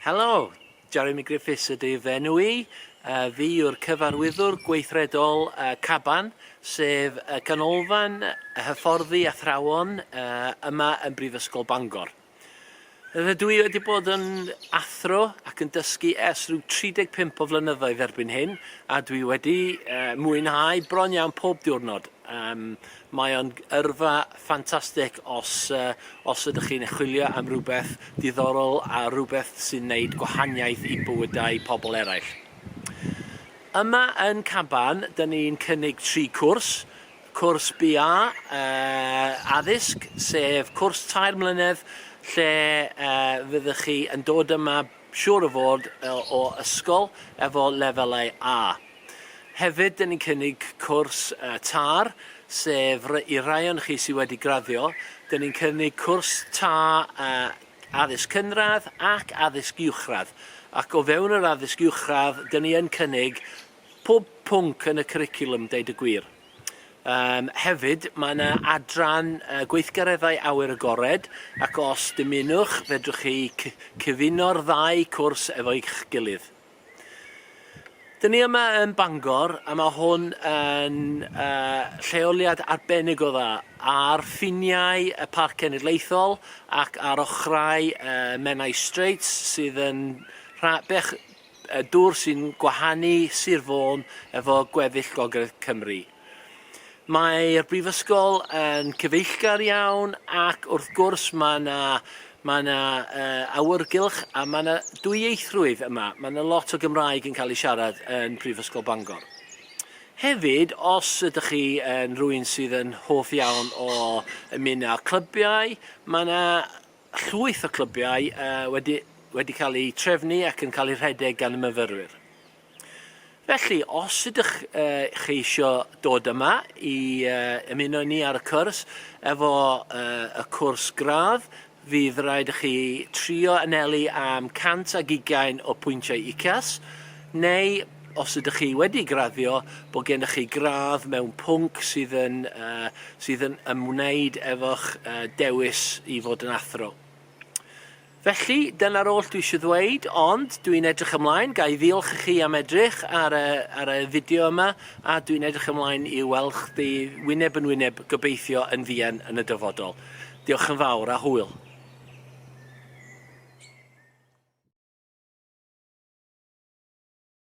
Helo, Jeremy Griffiths ydy fy enw i. Fi yw'r cyfarwyddwr gweithredol Caban, sef y canolfan hyfforddi athrawon yma yn Brifysgol Bangor. Rydw i wedi bod yn athro ac yn dysgu ers rhyw 35 o flynyddoedd erbyn hyn, a dwi wedi mwynhau bron iawn pob diwrnod. Um, mae o'n yrfa ffantastig os, uh, os ydych chi'n chwilio am rhywbeth diddorol a rhywbeth sy'n neud gwahaniaeth i bywydau pobl eraill. Yma yn Caban, dyn ni'n cynnig tri cwrs. Cwrs BA, Addysg, sef cwrs tair mlynedd lle fyddwch chi yn dod yma siŵr o fod o ysgol efo lefelau A. Hefyd, dyn ni'n cynnig cwrs TAR, sef i rai ohonoch chi sydd wedi graddio, dyn ni'n cynnig cwrs TA addysg cynradd ac addysg uwchradd. Ac o fewn yr addysg uwchradd, dyn ni yn cynnig pob pwnc yn y cwricwlwm, deud y gwir. Um, hefyd, mae yna adran uh, gweithgareddau awyr agored, ac os dymunwch, fedrwch chi cyfuno'r ddau cwrs efo'ch gilydd. Dyn ni yma yn Bangor, a mae hwn yn uh, lleoliad arbennig o dda ar ffiniau y Parc Cenedlaethol ac ar ochrau uh, Menai Straits sydd yn bech, y dŵr sy'n gwahanu Sir Fôn efo gweddill Gogledd Cymru. Mae'r brifysgol yn cyfeillgar iawn ac wrth gwrs mae yna mae yna uh, awyrgylch a mae yna dwyieithrwydd yma. Mae yna lot o Gymraeg yn cael ei siarad yn Prifysgol Bangor. Hefyd, os ydych chi yn rhywun sydd yn hoff iawn o ymuno â clybiau, mae yna llwyth o clybiau wedi wedi cael eu trefnu ac yn cael eu rhedeg gan y myfyrwyr. Felly, os ydych chi eisiau dod yma i ymuno ni ar y cwrs efo y cwrs gradd, fydd rhaid i chi trio anelu am 120 o pwyntiau UCAS, neu os ydych chi wedi graddio, bod gennych chi gradd mewn pwnc sydd yn, uh, sydd yn ymwneud efo'ch uh, dewis i fod yn athro. Felly, dyna'r oll dwi eisiau ddweud, ond dwi'n edrych ymlaen, ga i ddiolch i chi am edrych ar y, ar y fideo yma, a dwi'n edrych ymlaen i weld chdi wyneb yn wyneb gobeithio yn fuan yn y dyfodol. Diolch yn fawr a hwyl.